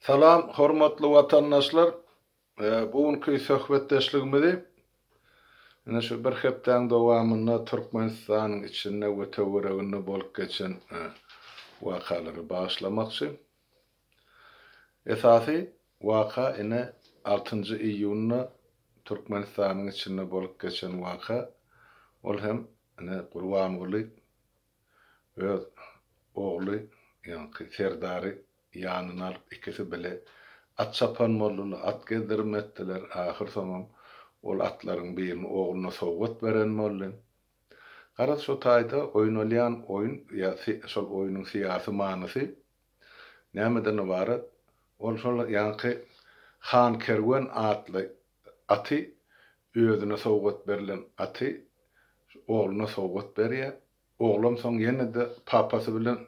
Salam hormatly watandaşlar! Bu günki söhbetdeşligimizi ine şu bir hepdäň dowamynda Türkmenistanyň içinde we töwereginde bolup geçen wakalara bagyşlamakçy. Esasy waka ine altynjy iýunda Türkmenistanyň içinde bolup geçen waka, ol hem ine Gurbanguly öz ogly ýaňky Serdary ýanyna alyp ikisi bile at çapan boldular, at gezdirim etdiler, ahyr soňam ol atlaryň birini ogluna sowgat beren boldy. Garaz şo taýda oýnalýan oýun ýa şol oýnuň syýasy manysy nämeden ybarat? Ol şol ýaňky Han Kerwen atly aty özüne sowgat berlen aty ogluna sowgat berýär. Oglam soň ýene-de papasy bilen,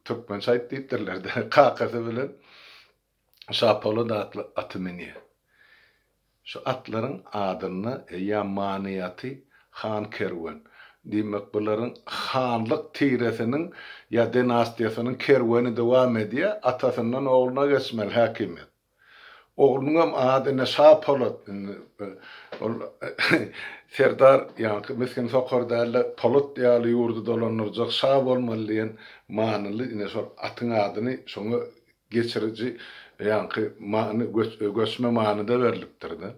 türkmençe aýt diýipdirler-de, kakasy bilen Şapolat atly aty münýär. Şu atlaryň adynda eýýäm manyýaty Han Kerwen. Diýmek, bularyň hanlyk tiresiniň ýa dinastiýasynyň kerweni dowam edýär, atasyndan ogluna geçmeli häkimiýet. Oglunyňam ady ine Şapolat. Indi ol serdar ýaňky misgin sokar däl-de, Polat ýaly ýurdy dolandyrjak şa bolmaly diýen manyly ine şol atyň adyny şoňa geçiriji ýaňky many göçme manyda berlipdir-de.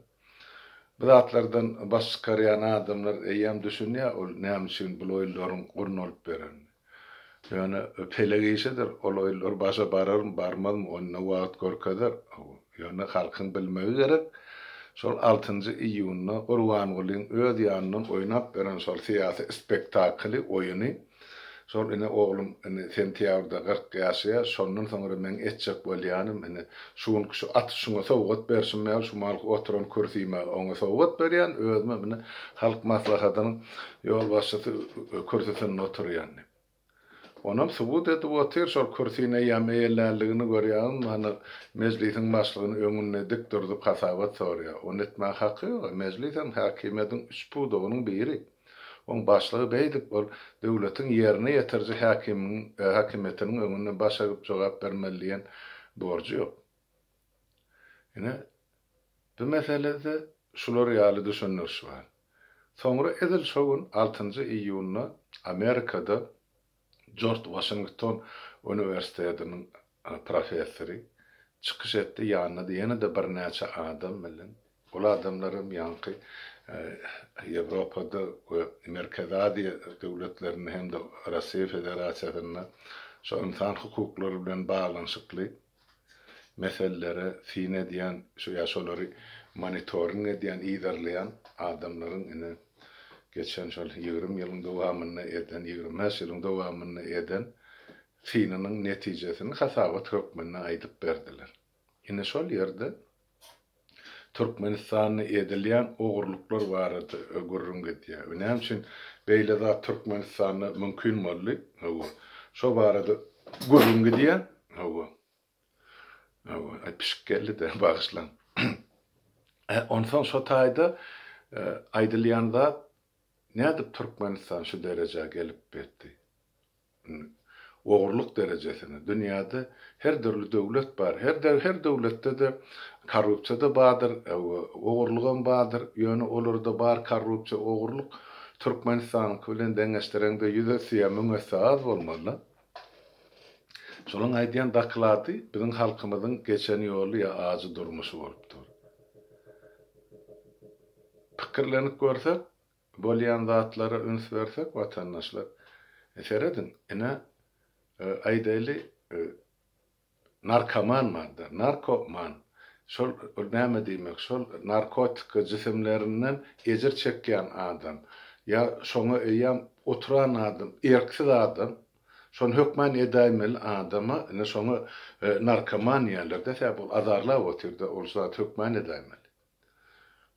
Bu zatlardan baş çykarýan adamlar eýýäm düşünýär ol näme üçin bul oýunlaryň gurnalyp berenini. Ýöne pelek işidir, ol oýunlar başa bararmy, barmazmy, onda wagt görkezer. Ýöne halkyň bilmegi gerek, şol altynjy iýunda Gurbangulyň öz ýanyndan oýnap beren şol syýasy spektakly, oýuny, Şol ine oglum indi sentýabrda 40 ýaşaýar, şondan soňra meň etjek bolýanym ine şu günki şu aty şuňa sowgat berşim ýaly şu mahalky oturan kürsime oňa sowgat berýän, özümem ine Halk Maslahatynyň ýolbaşçysy kürsüsinde oturýan diýip. Onam subut edip otyr, şol kürsini eýýäm eýelänligini görýäňizmi, hany Mejlisiň başlygyny öňünde dik durzup hasabat soraýar. Ony etmäge haky ýog-a, Mejlisem häkimiýetiň üç pudagynyň biri. Oň başlygy beýdip ol döwletiň ýerine ýetiriji häkimiň häkimiýetiniň öňünde baş egip jogap bermeli diýen borjy ýok. Ine, bu meselede şular ýaly düşündiriş bar. Soňra edil şo gün altynjy iýunda Amerikada Jorj Waşington uniwersitetiniň professory çykyş etdi, ýanynda-da ýene-de birnäçe adam bilen. Ol adamlaram ýaňky Ýewropada we Merkezi Aziýa döwletlerinde hem-de Russiýa Federasiýasynda şo ynsan hukuklary bilen baglanyşykly meselelere syn edýän, şu ýa şolary monitoring edýän, yzarlaýan adamlaryň ine geçen şol 20 ýylyň dowamynda eden, 25 ýylyň dowamynda eden synynyň netijesini hasabat hökmünde aýdyp berdiler. Ine şol ýerde Türkmenistanda edilýän ogurlyklar barada gürrüň gidýär. We näme üçin beýle zat Türkmenistanda mümkin boldy? Hawa. Şo barada gürrüň gidýär. Hawa. Hawa, aý pişik geldi-de, bagyşlaň. Onsoň şo taýda aýdylýan zat, nädip Türkmenistan şu derejä gelip ýetdi? Ogurlyk derejesine. Dünýäde her dürli döwlet bar. Her her döwletde-de korrupsiýa-da bardyr, ogurlygam bardyr. Ýöne olarda bar korrupsiýa, ogurlyk Türkmenistanyňky bilen deňeşdireňde ýüz esse ýa müň esse az bolmaly-da. Şolaň aýdýan doklady biziň halkymyzyň geçen ýoly ýa ajy durmuşy bolup dur. Pikirlenip görsek, Bolýan zatlara üns bersek watandaşlar, serediň, ine, aýdaýly, narkoman barda, narko-man, şol ol näme diýmek, şol narkotika jisimlerinden ejir çekýän adam, ýa şoňa eýýäm oturan adam, erksiz adam, şony hökman edäýmeli adama, ine şoňa narkoman diýýärler-de, sebäbi ol azarlap otyr-da, ol şu zady hökman edäýmeli.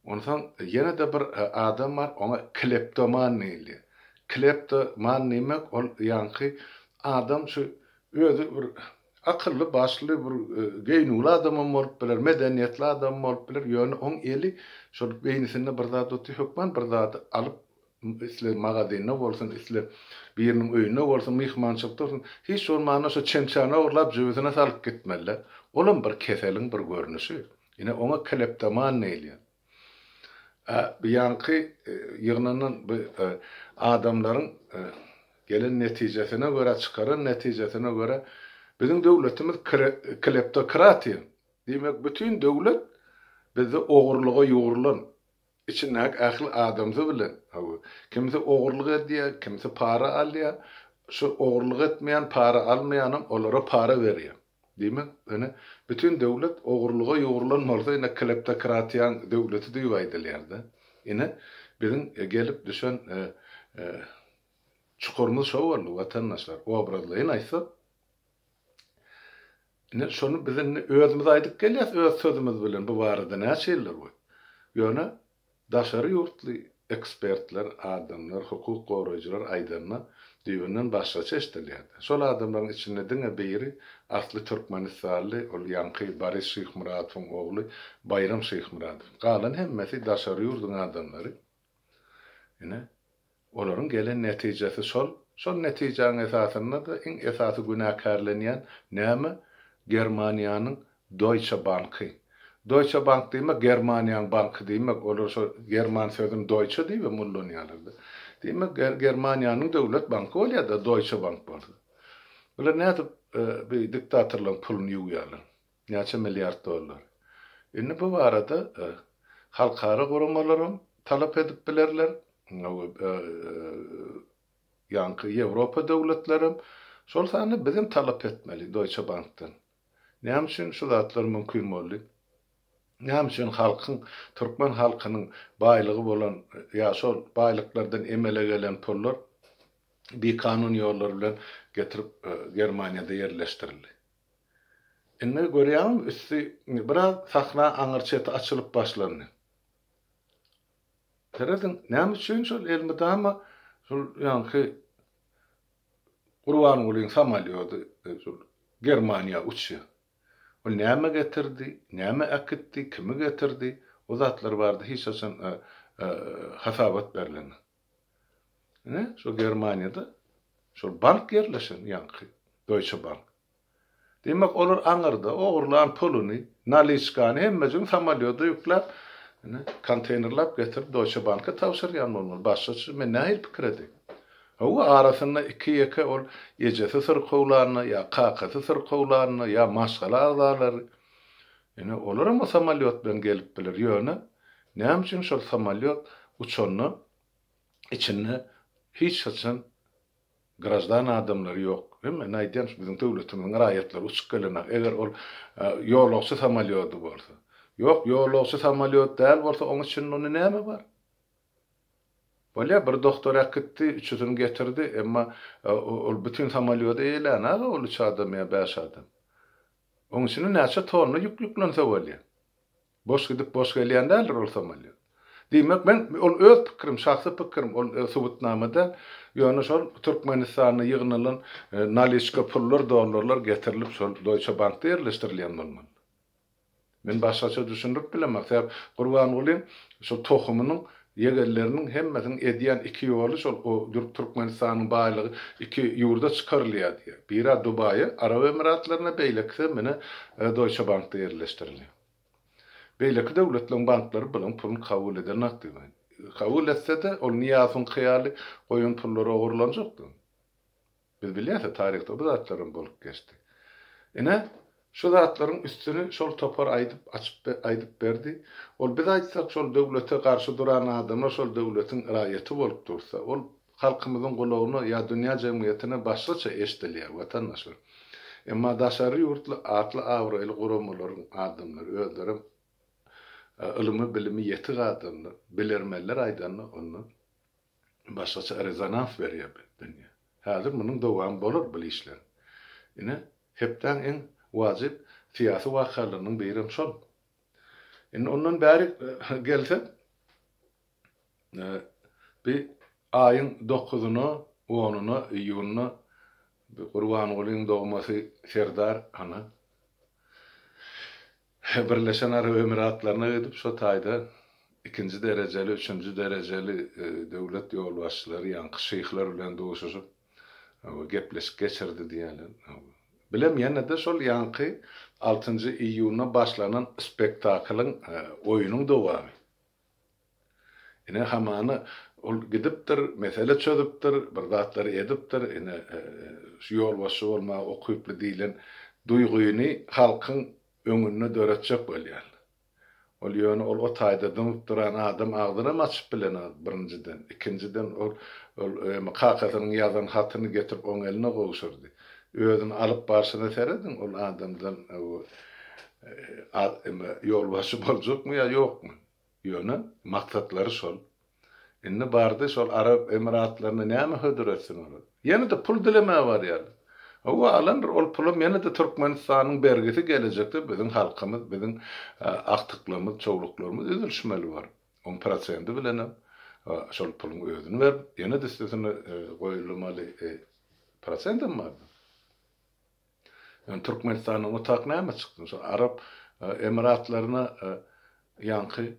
Onsoň ýene-de bir adam bar, oňa kleptoman diýilýär. Kleptoman diýmek, ol ýaňky adam şu özi bir akylly, başly, bir geýnüwli adamam bolup biler, medeniýetli adamam bolup biler, ýöne oň eli şol beýnisinde bir zat otyr, hökman bir zady alyp Isle magazinde bolsun, isle biriniň öýünde bolsun, myhmançylykda bolsun, hiç bolmanda şo çemçäni ogurlap jübüsine salyp gitmeli-dä. Olam bir keseliň bir görnüşi. Ine, oňa kleptoman diýilýär. A bu ýaňky ýygnanan bu adamlaryň gelen netijesine görä, çykaran netijesine görä, biziň döwletimiz kleptokratiýa. Diýmek, bütin döwlet bizde ogurlyga ýugrulan. Içindäki ähli adamsy bilen. Hawa, kimsi ogurlyk edýär, kimsi para alýar. Şu ogurlyk etmeýän, para almaýanam olara para berýär. Diýmek, ine, bütin döwlet ogurlyga ýugrulan bolsa, ine, kleptokratiýaň döwleti diýip aýdylýar-da. Ine, biziň gelip düşen çukurymyz şo boldy, watandaşlar. Obrazlaýyn aýtsak, ine, şony biz indi özümiz aýdyp gelýäs öz sözümiz bilen bu barada näçe ýyllar boýy. Ýöne Daşary ýurtly ekspertler, adamlar, hukuk goraýjylar aýdanda düýbünden başgaça eşdilýärdi. Şol adamlaryň içinde diňe biri asly türkmenistanly, ol ýaňky Boris Şyhmyradowyň ogly Baýram Şyhmyradow. Galan hemmesi daşary ýurduň adamlary. Ine, Olaryň gelen netijesi şol. Şol netijäň esasynda-da iň esasy günäkärlenýän näme? Germaniýanyň Deutsche Banky. Deutsche Bank diýmek Germaniýaň banky diýmek. Olar şo german sözüni Deutsche diýibem ullanýarlar-da. Diýmek Germaniýanyň döwlet banky bolýar-da Deutsche Bank bolsa. Bular nädip bi diktatorlaryň puluny ýuwýarlar? Näçe milliard dollar. Indi bu barada halkara guramalaram talap edip bilerler, ýaňky Ýewropa döwletlerem, şol sanda bizem talap etmeli Deutsche Bankdan. Näme üçin şu zatlar mümkin boldy? Näme üçin halkyň, türkmen halkynyň baýlygy bolan ýa şol baýlyklardan emele gelen pullar bikanun ýollar bilen getirip Germaniýada ýerleşdirildi? Indi görýäňmi, üsti biraz sahna aňyr çeti açylyp başlandy. Serediň, näme üçin şol elmydama şol ýaňky Gurbangulyň samolýody şol Germaniýa uçýar. Ol näme getirdi, näme äkitdi, kimi getirdi, o zatlar barada hiç haçan hasabat berlenok. Ine, şol Germaniýada şol bank ýerleşen ýaňky Deutsche Bank. Diýmek, olar aňyrda ogurlan puluny, naliçkany hemmejigini samolýoda ýükläp, ine, konteýnerläp getirip Deutsche Banka tabşyrýan bolmaly. Başgaça men nähili pikir edeýin? Hawa, arasynda iki-ýeke ol ejesi syrkawlanda ýa kakasy syrkawlanda ýa maşgala agzalary, ine, olaram o samolýot bilen gelip biler. Ýöne, näme üçin şol samolýot uçanda içinde hiç haçan Graždan adamlary ýok. Hem men aýdýan şu biziň döwletimiziň raýatlary uçup gelenok. Eger ol ýolagçy samolýody bolsa. Ýok, ýolagçy samolýot däl bolsa oň içinde onda näme bar? Bolýar, bir doktor äkitdi, üçüsini getirdi, emma ol bütin samolýody eýelänok ol üç adam ýa bäş adam. Oň içine näçe tonna ýük ýüklense bolýar. Boş gidip boş gelýän däldir ol samolýot. Diýmek men ol öz pikirim şahsy pikirim ol subutnama däl. Ýöne şol Türkmenistanda ýygnalan naliçka pullar dollarlar getirilip şol Deutsche Bankda ýerleşdirilýän bolmaly. Men başgaça düşündirip bilemok. Sebäp Gurbangulyň şol tohumynyň ýegenleriniň hemmesiniň edýän iki ýoly şol o Türkmenistanyň baýlygy iki ýurda çykarylýar diýýär. Biri Dubaýa, Arap Emiratlaryna beýlekisi mine Deutsche Bankda ýerleşdirilýär. Beýleki döwletleriň banklary bularyň puluny kabul edenok diýip. Kabul etse-de, ol Nyýazowyňky ýaly goýan pullary ogurlanjakdy. Biz bilýäs-ä, taryhda bu zatlaram bolup geçdi. Ine, şu zatlaryň üstüni şol topar aýdyp, açyp aýdyp berdi. Ol biz aýtsak, şol döwlete garşy duran adamlar şol döwletiň raýaty bolup dursa, ol Halkymyzyň gulagyna ýa dünýä jemgyýetine başgaça eşdilýär, watandaşlar. Emma daşary ýurtly atly-abraýly guramalaryň adamlary, özlerem ylymy-bilimi ýetik adamlar, bilermenler aýdanda onda başgaça rezonans berýär bu dünýä. Häzir munuň dowamy bolar bul işleriň. Ine, hepdäň iň wajyp syýasy wakalarynyň birem şol. Indi ondan bäri gelsek, Bi aýyň dokuzyna, onuna, iýunda bi Gurbangulyň dogmasy Serdar hana Birleşen Arap Emiratlaryna gidip, şo taýda ikinji derejeli, üçünji derejeli döwlet ýolbaşçylary, ýaňky şyhlar bilen duşuşyp, gepleşik geçirdi diýýärler. Bilem ýene-de şol ýaňky altynjy iýunda başlanan spektaklyň, oýnuň dowamy. Ine hamana ol gidipdir, mesele çözüpdir, bir zatlary edipdir, ine şu ýolbaşçy bolmaga ukyply diýlen duýgyny halkyň öňünde döretjek bolýarlar. Ol ýöne ol o taýda dymyp duran adam agzynam açyp bilenok birinjiden, ikinjiden ol ol kakasynyň ýazan hatyny getirip oň eline gowşurdy. Özüni alyp barşyna serediň ol adamdan ýolbaşçy boljakmy ýa ýokmy? Ýöne maksatlary şol. Indi bardy şol Arap Emiratlaryna näme hödür etsin olar? Ýene-de pul dilemäge barýarlar. Hawa, alandyr ol pulam ýene-de Türkmenistanyň bergisi gelejekde biziň halkymyz, biziň agtyklarymyz, çowluklarymyz üzülişmeli bor. Oň prosendi bilenem şol puluň özüni berip, ýene-de üstesine goýulmaly prosendem bardyr. Ýöne Türkmenistandan otak näme çykdy? Şol Arap Emiratlaryna ýaňky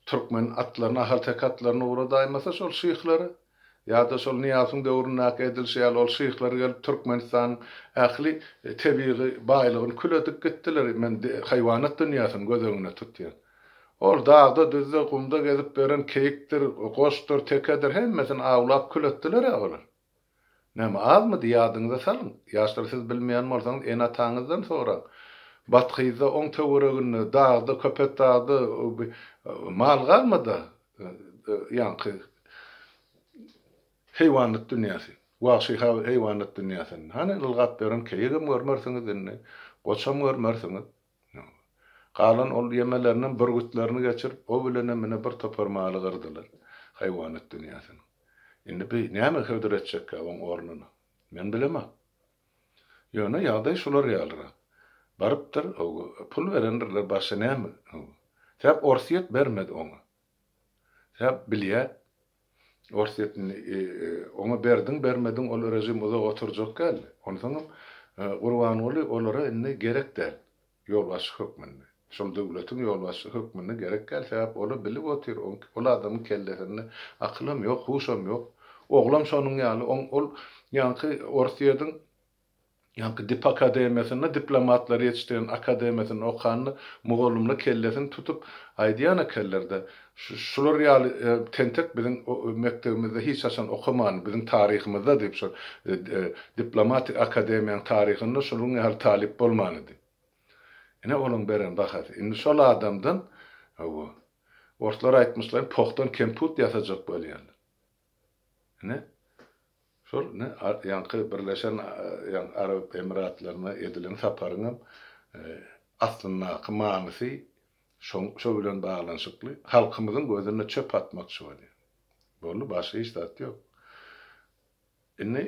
Türkmen atlaryny, ahalteke atlaryny ugradaýmasa şol şyhlary, ýa-da şol Nyýazowyň döwründäki edilişi ýaly ol şyhlar gelip Türkmenistanyň ähli tebigy baýlygyny kül edip gitdiler, men haýwanat dünýäsini göz öňünde tutýan. Ol dagda, düzde, gumda gezip ýören keýikdir, goçdur, tekedir hemmesini awlap kül etdiler-ä olar. Näme, azmydy, ýadyňyza salyň. Ýaşlar siz bilmeýän bolsaňyz ene-ataňyzdan soraň. Bathyzda, oň töwereginde, dagda, Köpetdagda mal galmady-a, ýaňky heýwanat dünýäsi, wagşy heýwanat dünýäsinde. Hany, ylgap ýören keýigem görmersiňiz indi, goçam görmersiňiz. Galan ol ýemelerinem bürgütlerini geçirip, o bilenem ine bir topar maly gyrdylar. Haýwanat dünýäsiniň. Indi bi näme hödür etjekkä oň ornuna? Men bilemok. Ýöne ýagdaý şular ýalyrak. Barypdyr, pul berendirler, başga näme? Sebäp Orsýet bermedi oňa. Sebäp bilýär, Orsýet indi oňa berdiň, bermediň ol režim uzak oturjak däl. Onsoňam Gurbanguly olara indi gerek däl ýolbaşçy hökmünde. Şol döwletiň ýolbaşçysy hökmünde gerek däl. Sebäp ola bilip otyr, ol adamyň kellesinde akylam ýok, huşam ýok. Oglam şonuň ýaly, oň ol ýaňky Orsýetiň Ýaňky dip akademiýasynda, diplomatlary ýetişdiren akademiýasynda okanda mugallymlar kellesini tutup aýdýan ekenler-de, şular ýaly tentek biziň mekdebimizde hiç haçan okamandy, biziň taryhymyzda diýip, şol diplomatik akademiýanyň taryhynda şunuň ýaly talyp bolmany diýip. Ine olaň beren bahasy. Indi şol adamdan, hawa, orslar aýtmyşlaýyn, pohdan kemput ýasajak bolýarlar. Ine, şol ine, ýaňky Birleşen Arap Emiratlaryna edilen saparyňam aslyndaky manysy şoň şo bilen baglanyşykly. Halkymyzyň gözüne çöp atmakçy bolýar. Boldy, başga hiç zat ýok. Indi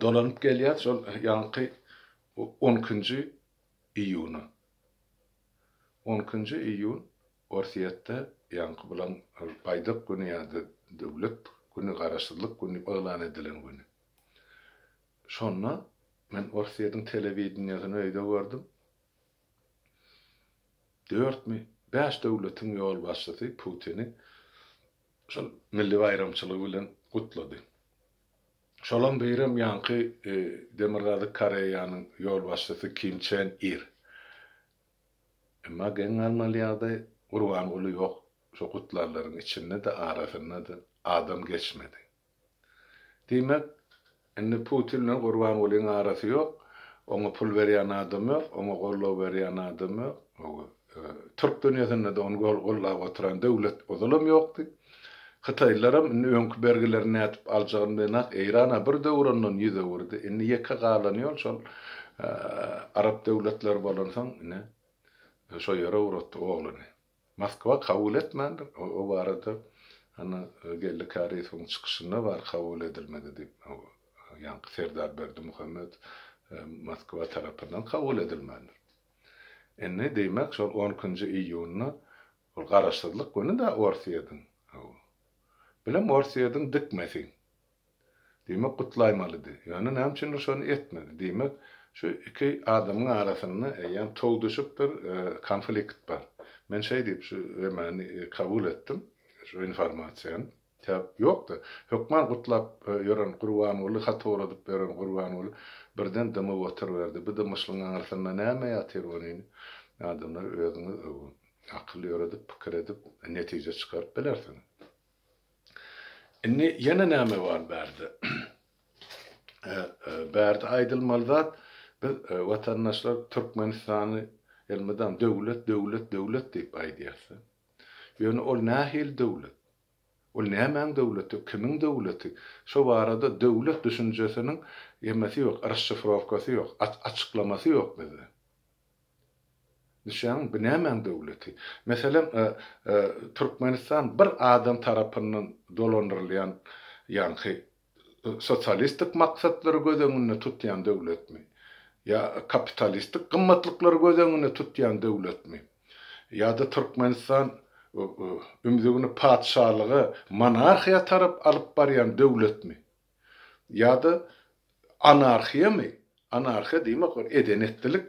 dolanyp gelýäs şol ýaňky on ikinji iýuna. On ikinji iýun Orsýetde ýaňky bulaň baýdak güni ýa-da döwlet güni, garaşsyzlyk güni yglan edilen güni. Şonda men Orsýetiň telewideniýesini öýde gördüm. Dörtmi, bäş döwletiň ýolbaşçysy Putini şol milli baýramçylygy bilen gutlady. Şolaň birem ýaňky Demirgazyk Koreýanyň ýolbaşçysy Kim Çen Ir. Emma geň galmaly ýagdaý, Gurbanguly ýok, şo gutlarlaryň içinde-de, arasynda-da adam geçmedi. Diýmek, indi Putin bilen Gurbangulyň arasy ýok, oňa pul berýän adam ýok, oňa goldaw berýän adam ýok. Hawa, türk dünýesinde-de ony gollap oturan döwlet ozalam ýokdy. Hytaýlylaram indi öňki bergilerini nädip aljagyny bilenok. Eýran-a bir döwür ondan ýüz öwürdi. Indi ýeke galan ýol şol arap döwletleri bolansoň ine şo ýere ugratdy ogluny. Moskwa kabul etmändir. O barada hany Geldi Kärizowyň çykyşynda bar kabul edilmedi diýip. Ýaňky Serdar Berdimuhamedow Moskwa tarapyndan kabul edilmändir. Indi diýmek şol on ikinji iýunda Ol garaşsyzlyk güni-dä Orsýetiň. Hawa. Bilem Orsýetiň dikmesi. Diýmek gutlaýmalydy. Ýöne näme üçindir şony etmedi. Diýmek, şu iki adamyň arasynda eýýäm tow düşüpdir, konflikt bar. Men şeý diýip şu emäni kabul etdim, şu informasiýany. Sebäp ýokdy. Hökman gutlap ýören Gurbanguly, hat ugradyp ýören Gurbanguly birden dymyp oturyberdi. Bu dymyşlygyň aňyrsynda näme ýatyr onyny adamlar özüňiz akyl ýöredip, pikir edip, netije çykaryp bilersiňiz. Indi ýene näme bar bärde? Bärde aýdylmaly zat, biz watandaşlar Türkmenistany elmydam döwlet, döwlet, döwlet diýip aýdýarys. Ýöne ol nähili döwlet? Ol nämäň döwleti, kimiň döwleti? Şo barada döwlet düşünjesiniň emesi ýok, rasşifrowkasy ýok, açyklamasy ýok bizde. Düşýäňmi, bu nämäň döwleti? Meselem, Türkmenistan bir adam tarapyndan dolandyrylýan ýaňky sosialistik maksatlary göz öňünde tutýan döwletmi? Ýa kapitalistik gymmatlyklary göz öňünde tutýan döwletmi? Ýa-da Türkmenistan ümzügini patyşalyga, monarhiýa tarap alyp barýan döwletmi? Ýa-da anarhiýamy? Anarhiýa diýmek bir eden-etdilik.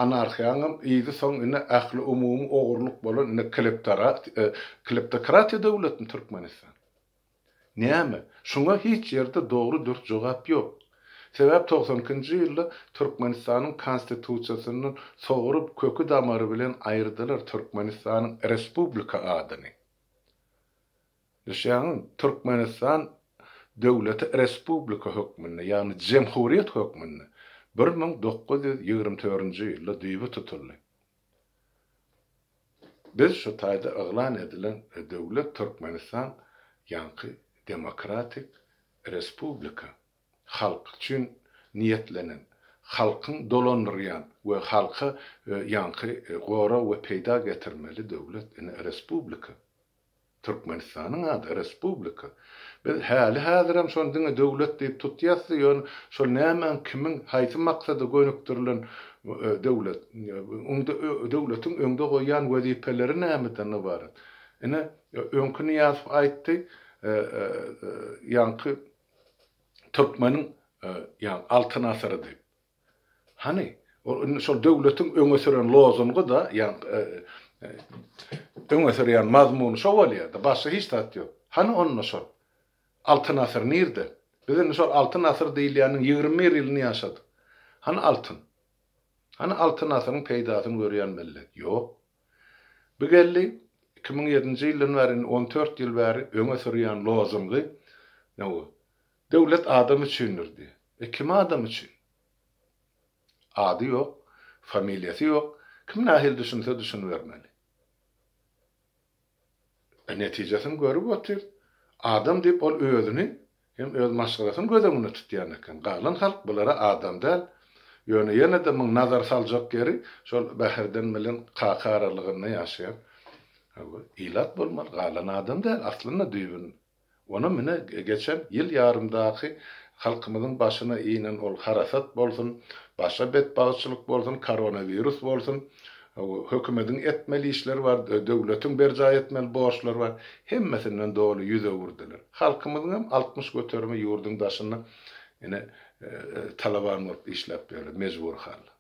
Anarhiýaňam yzy soň ine ähliumumy ogurlyk bolan ine kleptokratiýa döwletmi Türkmenistan? Näme? Şuňa hiç ýerde dogry dürs jogap ýok. Sebäp 92-nji ýylda Türkmenistanyň Konstitusiýasyndan sogrup köki damary bilen aýyrdylar Türkmenistanyň Respublika adyny. Düşýäňmi? Türkmenistan döwleti respublika hökmünde, ýagny jemhuriýet hökmünde 1924-nji ýylda düýbi tutuldy. Biz şu taýda yglan edilen döwlet Türkmenistan ýaňky demokratik respublika, halk üçin niýetlenen, halkyň dolandyrýan we halka ýaňky gorag we peýda getirmeli döwlet ine respublika. Türkmenistanyň ady respublika. Biz häli-häzirem şony diňe döwlet diýip tutýas-da, ýöne şol nämäň, kimiň, haýsy maksada gönükdirilen döwlet, öňde döwletiň öňde goýýan wezipeleri nämeden ybarat? Ine, öňki Nyýazow aýtdy, ýaňky türkmeniň ýaňky Altyn asyry diýip. Hany, ol indi şol döwletiň öňe süren lozungy-da, ýagny öňe sürýän mazmuny şo bolýar-da, başga hiç zat ýok. Hany onda şol? Altyn asyr nirde? Biz indi şol Altyn asyr diýilýäniň 21 ýylyny ýaşadyk. Hany altyn? Hany Altyn asyryň peýdasyny görýän millet? Ýok. Bu geldi, 2007-nji ýyldan bäri, indi on dört ýyl bäri öňe sürýän lozungy, Döwlet adam üçindir diýýär. E kim adam üçin? Ady ýok, familiýasy ýok, kim nähili düşünse düşünibermeli. E netijesini görüp otyr. Adam diýip ol özüni hem öz maşgalasyny göz öňünde tutýan eken. Galan halk bulara adam däl. Ýöne ýene-de muň nazar saljak ýeri şol Bäherden bilen Kaka aralygynda ýaşaýan ilat bolmaly. Galan adam däl aslynda düýbünde. Onam ine geçen ýyl ýarymdaky halkymyzyň başyna inen ol harasat bolsun, başga betbagtçylyk bolsun, koronawirus bolsun, hökümediň etmeli işleri bar, döwletiň berjaý etmeli borçlary bar, hemmesinden doly ýüz öwürdiler. Halkymyzyň hem 60 göterimi ýurduň daşynda ine talaban bolup işläp ýörler mejbury halda.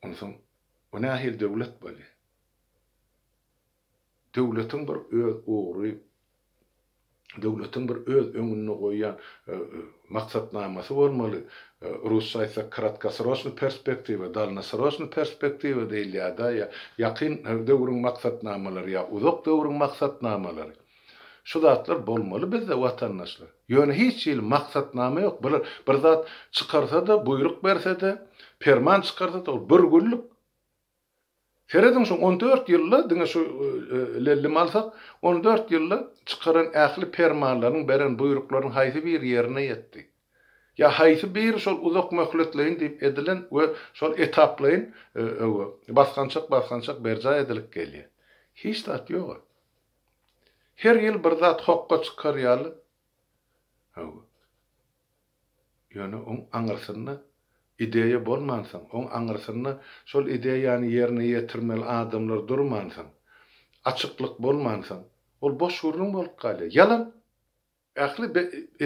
Onsoň o nähili döwlet bolýar? Döwletiň bir öz ugry, döwletiň bir öz öňünde goýýan maksatnamasy bolmaly. Rusça aýtsak kratkosroçnyý perspektiwa, dalnosroçnyý perspektiwa diýilýär-dä, ýa ýakyn döwrüň maksatnamalary ýa uzak döwrüň maksatnamalary. Şu zatlar bolmaly bizde watandaşlar. Ýöne hiç hili maksatnama ýok. Bular bir zat çykarsa-da, buýruk berse-de, perman çykarsa-da ol bir günlük. Serediň şu 14 ýylda diňe şu lellimi alsak, 14 ýylda çykaran ähli permanlaryň, beren buýruklaryň haýsy biri ýerine ýetdi? Ýa haýsy biri şol uzak möhletleýin diýip edilen we şol etaplaýyn basgançak-basgançak berjaý edilip gelýär? Hiç zat ýog-a. Her ýyl bir zat hokga çykar ýaly. Hawa. Ýöne oň aňyrsynda ideýa bolmansoň, oň aňyrsynda şol ideýany ýerine ýetirmeli adamlar durmansoň, açyklyk bolmansoň, ol boş gürrüň bolup galýar. Ýalan! Ähli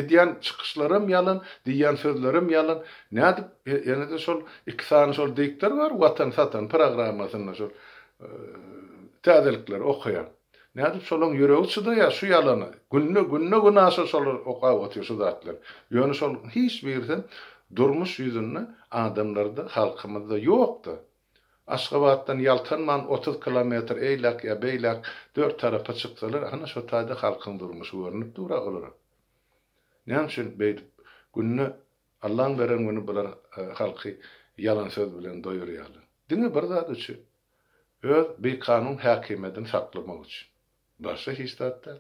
edýän çykyşlaram ýalan, diýýän sözlerem ýalan. Nädip ýene-de şol iki sany şol diktor bar, Watan satan programmasynda şol täzelikleri okaýan. Nädip şolaň ýüregi çydaýar şu ýalana? Günde, günde-günaşa şolar okap otyr şu zatlary. Ýöne şol hiç birisem durmuş ýüzünde adamlarda, halkymyzda ýok-da. Aşgabatdan ýaltanman 30 kilometr eýläk ýa beýläk dört tarapa çyksalar, ana şo taýda halkyň durmuşy görnüp dur-a olara. Näme üçin beýdip günde Allaň beren güni bular halky ýalan söz bilen doýurýarlar? Diňe bir zat üçin, öz bikanun häkimiýetini saklamak üçin. Başga hiç zat däl.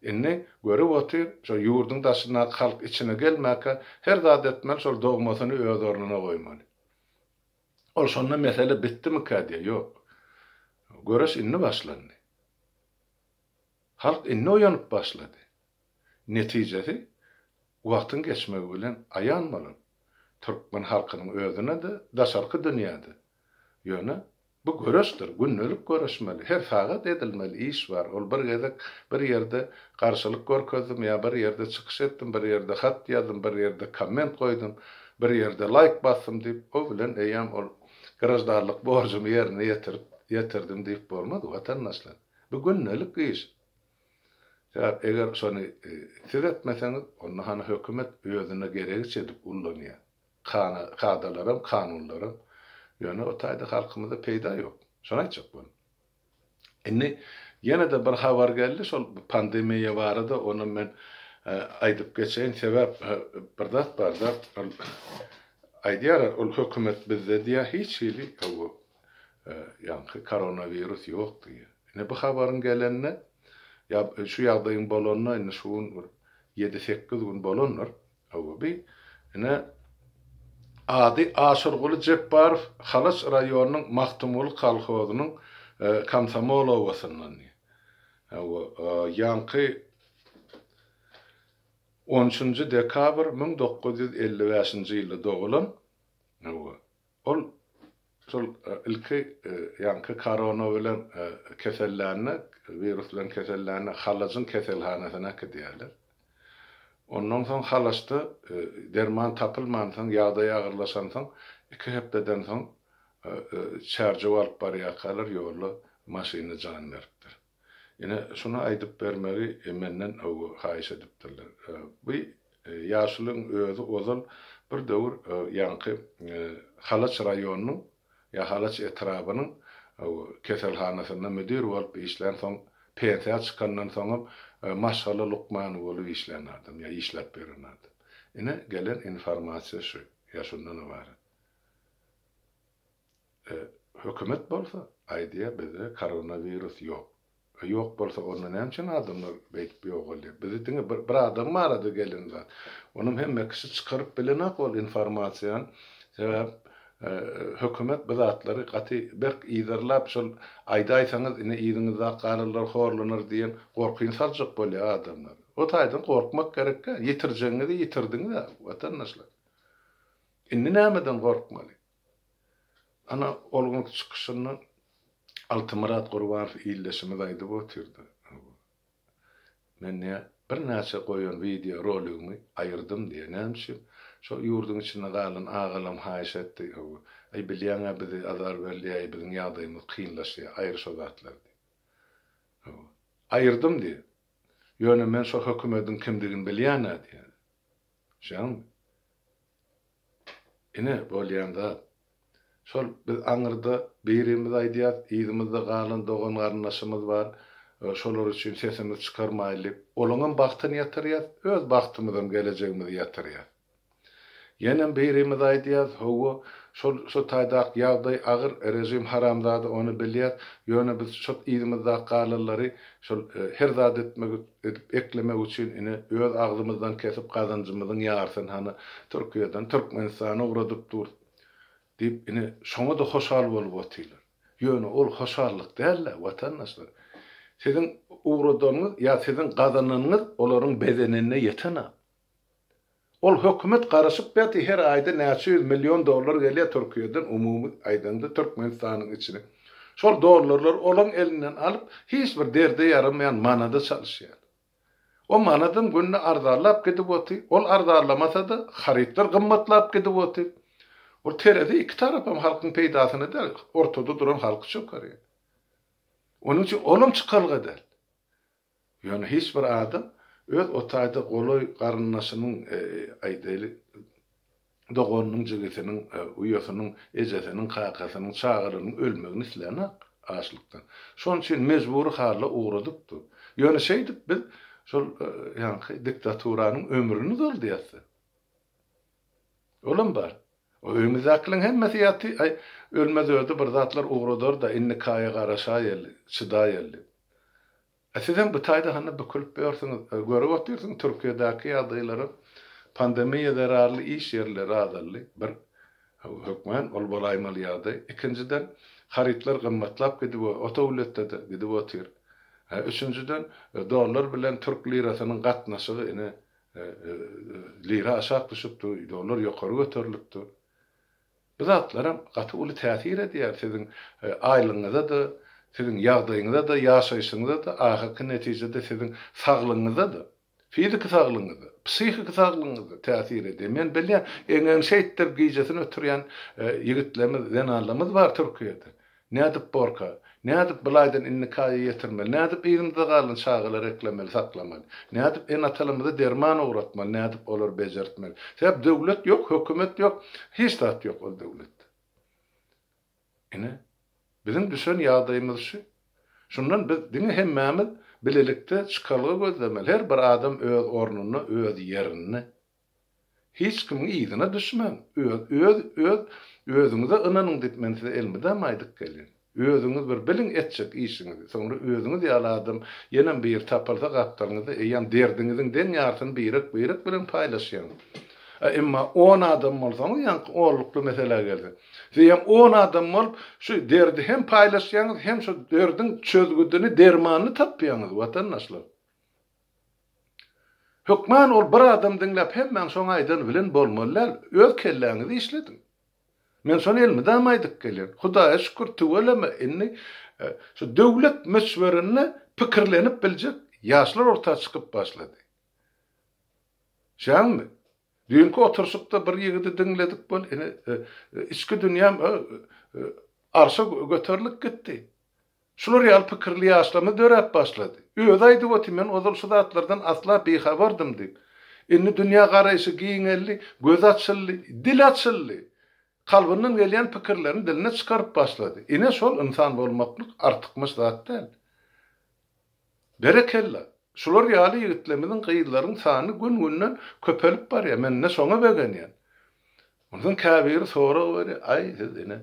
Indi görüp otyr, şo ýurduň daşyndaky halk içine gelmäkä her zat etmeli, şol dogmasyny öz ornuna goýmaly. Ol şonda mesele bitdimikä diýýär. Ýok. Göreş indi başlandy. Halk indi oýanyp başlady. Netijesi wagtyň geçmegi bilen aýan bolar. Türkmen halkynyň özüne-de, daşarky dünýä-de. Ýöne bu göreşdir, gündelik göreşmeli, her sagat edilmeli iş bar. Ol bir gezek bir ýerde garşylyk görkezdim ýa bir ýerde çykyş etdim, bir ýerde hat ýazdym, bir ýerde komment goýdum, bir ýerde laýk basdym diýip, o bilen eýýäm ol graždanlyk borjumy ýerine ýetirip, ýetirdim diýip bolmaz, watandaşlar. Bu gündelik iş. Sebäp eger şony siz etmeseňiz, onda hany hökümet özüne geregiçe edip ullanýar. Kana, kadalaram, kanunlaram. Ýöne o taýda halkymyza peýda ýok. Şony aýtjak boldum. Indi ýene-de bir habar geldi şol pandemiýa barada, onam men aýdyp geçeýin. Sebäp bir zat bar-da, ol aýdýarlar, ol hökümet bizde diýýär, hiç hili ýaňky koronawirus ýok diýýär. Ine bu habaryň gelenine ýa şu ýagdaýyň bolanyna indi şu gün bir ýedi-sekiz gün bolandyr. Hawa bi ine ady Aşyrguly Jepbarow Halaç raýonynyň Magtymguly kolhozynyň Komsomol obasyndan diýýär. Hawa ýaňky on üçünji dekabr 1955-nji ýylda dogulan. Hawa Ol şol ilki ýaňky korona bilen kesellände, wirus bilen kesellände Halajyň keselhanasyna äkidýärler. Ondan soň Halaçda derman tapylmansoň, ýagdaýy agyrlaşansoň, iki hepdeden soň Çärjewe alyp barýarkalar ýolda maşynda jan beripdir. Ine, şuny aýdyp bermegi menden haýyş edipdirler. Bu ýaşulyň özi ozal bir döwür ýaňky Halaç raýonynyň ýa Halaç etrabynyň keselhanasynda müdir bolup işlän soň, pensiýa çykandan soňam maşgala lukmany bolup işlän adam ýa işläp ýören adam. Ine, gelen informasiýa şu ýa şundan ybarat. Hökümet bolsa aýdýar bizde koronawirus ýok. E ýok bolsa onda näme üçin adamlar beýdip ýogalýar? Bizi diňe bir bir adam barada gelen zat. Onam hemme kişi çykaryp bilenok ol informasiýany. Sebäp hökümet bu zatlary gaty berk yzarlap şol aýdaýsaňyz ine yzyňyzda galanlar horlanar diýen gorkyny saljak bolýar adamlara. O taýdan gorkmak gerek däl. Ýitirjegiňizi ýitirdiňiz-ä watandaşlar. Indi nämeden gorkmaly? Ana, ol günki çykyşynda Altymyrat Gurbanow ildeşimiz aýdyp otyrdy. Men diýýär, birnäçe goýan wideo roligimi aýyrdym diýýär. Näme üçin? Şol ýurduň içinde galan agalam haýyş etdi. Aý, bilýäň-ä bizi azar berilýär, biziň ýagdaýymyz kynlaşýar, aýyr şo zatlary diýip. Aýyrdym diýýär. Ýöne men şo hökümediň kimdigini bilýän-ä diýýär. Düşýäňmi? Ine, bolýan zat. Şol biz aňyrda birimiz aýdýas, yzymyzda galan dogan-garyndaşymyz bar, şolar üçin sesimizi çykarmaýly diýip, olaňam bagtyny ýatyrýas, öz bagtymyzam, gelejegimizi ýatyrýas. Ýenem birimiz aýdýas, hawa, şol şo taýdaky ýagdaý agyr, režim haramzada, ony bilýäs, ýöne biz şo yzymyzdaky galanlary şol her zat etmek edip eklemek üçin ine öz agzymyzdan kesip gazanjymyzyň ýarysyny hany Türkiýeden Türkmenistana ugradyp dur diýip ine şoňa-da hoşal bolup otyrlar. Ýöne ol hoşallyk däl-de watandaşlar. Siziň ugradanyňyz ýa siziň gazananyňyz olaryň bezenenine ýetenak. Ol hökümet garaşyp ýaty her aýda näçe ýüz million dollar gelýär Türkiýeden umumy aýdaňda Türkmenistanyň içine. Şol dollarlary olaň elinden alyp hiç bir derde ýaramaýan manada çalyşýar. O manadam günde arzanlap gidip oty, ol arzanlamasada harytlar gymmatlap gidip oty. Ol terezi iki tarapam halkyň peýdasyna däl, ortada duran halky çökerýär. Onuň üçin olam çykalga däl. Ýöne hiç bir adam öz o taýda golaý garyndaşynyň, aýdaýly, doganynyň, jigisiniň, uýasynyň, ejesiniň, kakasynyň, çagalarynyň ölmegini islänok açlykdan. Şonuň üçin mejbury halda ugradypdy. Ýöne şeýdip biz şol ýaňky diktaturanyň ömrüni uzaldýas-da. Olam bar. O öýümizdäkileriň hemmesi ýaty, aý, ölmez-ödi bir zatlar ugradar-da, indiki aýa garaşaýaly, çydaýaly. A sizem bu taýda hany bükülip ýörsüňiz, görüp otyrsyň Türkiýedäki ýagdaýlary, pandemiýa zerarly iş ýerleri azaldy, bir, hökmän ol bolaýmaly ýagdaý, ikinjiden, harytlar gymmatlap gidip, o döwletde-de gidip otyr, üçünjiden, dollar bilen türk lirasynyň gatnaşygy ine, lira aşak düşüp dur, dollar ýokary göterilip dur. Bu zatlaram gaty uly täsir edýär siziň aýlygyňyza-da, siziň ýagdaýyňyza-da, ýaşaýşyňyza-da, ahyrky netijede siziň saglygyňyza-da, fiziki saglygyňyza, psihiki saglygyňyza täsir edýär. Men bilýän, eňegini şeýtdirip gijesini ötürýän ýigitlerimiz, zenanlarymyz bar Türkiýede. Nädip borka? Nädip bulaýdan indiki aýa ýetirmeli? Nädip yzymyzda galan çagalary eklemeli, saklamaly? Nädip ene-atalarymyza derman ugratmaly? Nädip olary bejertmeli? Sebäp döwlet ýok, hökümet ýok, hiç zat ýok ol döwletde. Ine, biziň düşen ýagdaýymyz şu. Şundan biz diňe hemmämiz bilelikde çykalga gözlemeli. Her bir adam öz ornunda, öz ýerinde. Hiç kimiň yzyna düşmäň, öz öz öz özüňize ynanyň diýip men size elmydama aýdyp gelýän. Özüňiz bir biliň etjek işiňizi, soňra özüňiz ýaly adam ýenem biri tapylsa gapdalyňyzda eýýäm derdiňiziň deň ýarsyny birek birek bilen paýlaşýaňyz. A emma on adam bolsaňyz ýaňky onlukly meselä gelsek. Siz eýýäm on adam bolup şu derdi hem paýlaşýaňyz hem şu derdiň çözgüdini dermanyny tapýaňyz watandaşlar. Hökman ol bir adam diňläp hemmäň şoň aýdany bilen bolmaly däl. Öz kelläňizi işlediň. Men şony elmydama aýdyp gelýän. Hudaýa şükür tüweleme indi şu döwlet möçberinde pikirlenip biljek ýaşlar orta çykyp başlady. Şäňmi? Düýnki oturşykda bir ýigidi diňledik bol ine içki dünýäm arşa göterilip gitdi. Şular ýaly pikirli ýaşlarymyz döräp başlady. Özi aýdyp otyr, men ozal şu zatlardan asla bihabardym diýip. Indi dünýä garaýşy giňeldi, gözi açyldy, dili açyldy. Kalbyndan gelýän pikirlerini diline çykaryp başlady. Ine şol ynsan bolmaklyk artykmaç zat däl. Berekella! Şular ýaly ýigitlerimiziň, gyzlaryň sany gün-günden köpelip barýar. Men ine şoňa begenýän. Onsoň käbiri sorag berýär, Aý, siz ine,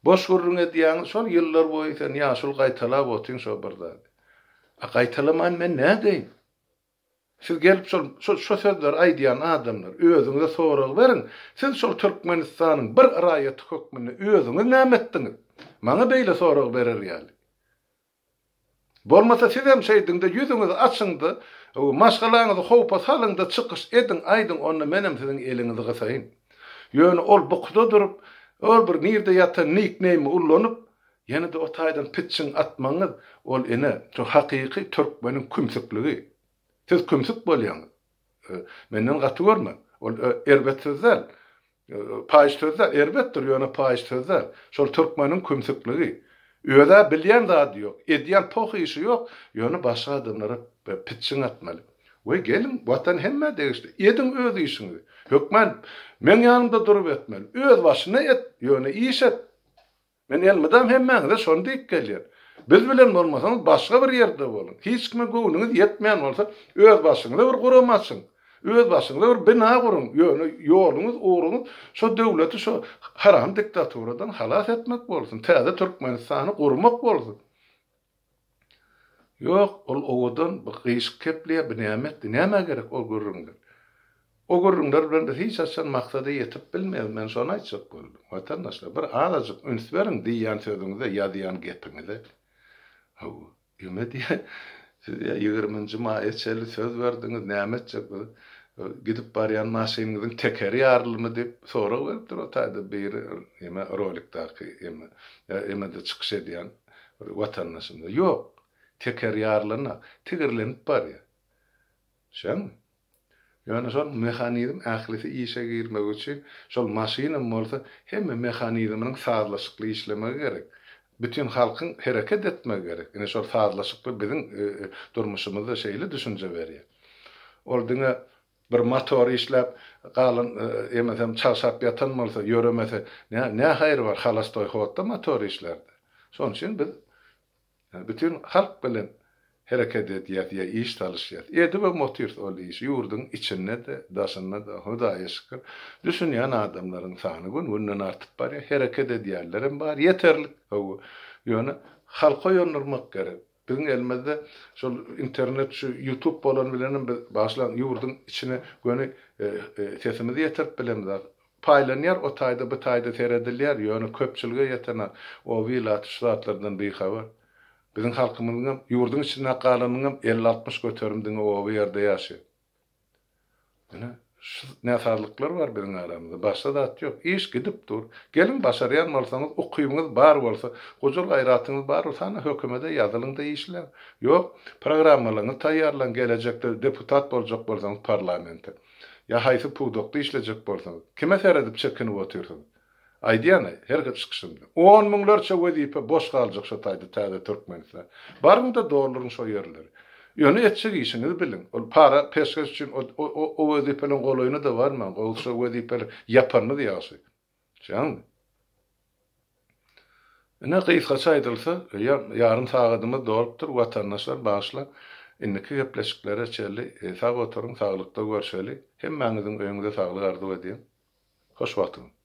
boş gürrüň edýäňiz, şol ýyllar boýy sen ýaşuly gaýtalap otyň şo bir zady. A gaýtalaman men nädeýin? Siz gelip şol şo şo sözleri aýdýan adamlar, özüňize sorag beriň, siz şol Türkmenistanyň bir raýaty hökmünde özüňiz näme etdiňiz? Maňa beýle sorag berer ýaly. Bolmasa sizem şeýdiňde ýüzüňizi açyňda, maşgalaňyzy howpa salyňda çykyş ediň aýdyň onda menem siziň eliňizi gysaýyn. Ýöne ol bukuda durup, ol bir nirde ýatan nikneými ullanyp, ýene-de o taýdan pitjiň atmagyňyz ol ine şu hakyky türkmeniň kümsükligi. Siz kümsük bolýaňyz. Menden gaty görmäň. Ol erbet söz däl. Paýyş söz däl. Erbetdir, ýöne paýyş söz däl. Şol türkmeniň kümsükligi. Öz-ä bilýän zady ýok, edýän poh işi ýok, ýöne başga adamlara pitjiň atmaly. Weý, geliň, Watan hemmä degişli. Ediň öz işiňizi. Hökman meň ýanymda durup etmeli. Öz başyna et, ýöne iş et. Men elmydam hemmäňize şony diýip gelýän. Biz bilen bolmasaňyz başga bir ýerde boluň. Hiç kime göwnüňiz ýetmeýän bolsa öz başyňyza bir gurama açyň. Öz başyňyza bir bina guruň. Ýöne ýoluňyz, ugruňyz şo döwleti şo haram diktaturadan halas etmek bolsun. Täze Türkmenistany gurmak bolsun. Ýok, ol owadan, bu gyşyk kepleýär, bu näme etdi, nämä gerek ol gürrüňler? O gürrüňler bilen biz hiç haçan maksada ýetip bilmeris, men şony aýtjak boldum. Watandaşlar, bir azajyk üns beriň diýýän sözüňize, ýazýan gepiňize. Hawa, ýöne diýýär, siz ýa ýigriminji maýa çenli söz berdiňiz, näme etjek biz? Gidip barýan maşynyňyzyň tekeri ýaryldymy diýip sorag beripdir o taýda biri, eme rolikdaky, eme, emede çykyş edýän. Bir watandaşymyza. Ýok, teker ýarylanok, tigirlenip barýar. Düşýäňmi? Ýöne şol mehanizm ählisi işe girmegi üçin, şol maşynam bolsa hemme mehanizminiň sazlaşykly işlemegi gerek. Bütin halkyň hereket etmegi gerek. Ine şol sazlaşykly biziň durmuşymyzda şeýle düşünje berýär. Ol diňe bir motor işläp galan emesem çagşap ýatan bolsa, ýöremese nä nä haýry bar halastoý hodda motor işlärde. Şonuň üçin biz Bütin halk bilen hereket edýäs ýa iş salyşýas. Edibem otyrys ol işi ýurduň içinde-de, daşynda-da, Hudaýa şükür. Düşünýän adamlaryň sany gün-günden artyp barýar. Hereket edýänlerem bar, ýeterlik, hawa. Ýöne halky oýandyrmak gerek. Biziň elimizde şol internet, şu ýutub bolan bilenem biz, bagyşlaň, ýurduň içine göni sesimizi ýetirip bilemizok. Paýlanýar o taýda bu taýda seredilýär ýöne köpçülige ýetenak oba ilaty şu zatlardan bihabar. Biziň halkymyzyňam ýurduň içinde galanyňam 50-60 göterim diňe oba ýerde ýaşaýar. Ine şu näsazlyklar bar biziň aramyzda başga zat ýok. Iş gidip dur. Geliň başarýan bolsaňyz ukybyňyz bar bolsa gujur gaýratyňyz bar bolsa hany hökümede ýazylyňda işläň. Ýok programmalaryňyzy taýýarlaň gelejekde deputat boljak bolsaňyz parlamente. Ýa haýsy pudakda işlejek bolsaňyz, kime seredip çekinip otyrsyňyz? Aýdýan-aý, her çykyşymda. On müňlerçe wezipe boş galjak şo taýda täze Türkmenistan. Baryň-da dolduryň şo ýerleri. Ýöne etjek işiňizi biliň. Ol para, peşgeş üçin o wezipeleriň golaýyna-da barmaň. Gowusy şo wezipeleri ýapanyňyz ýagşy. Düşýäňmi? Ine, gysgaça aýdylsa, ýarym sagadymyz dolupdyr, watandaşlar, bagyşlaň. Indiki gepleşiklere çenli sag oturyň, saglykda görşeli. Hemmäňiziň öýüňize saglyk arzuw edýän. Hoş wagtyňyz.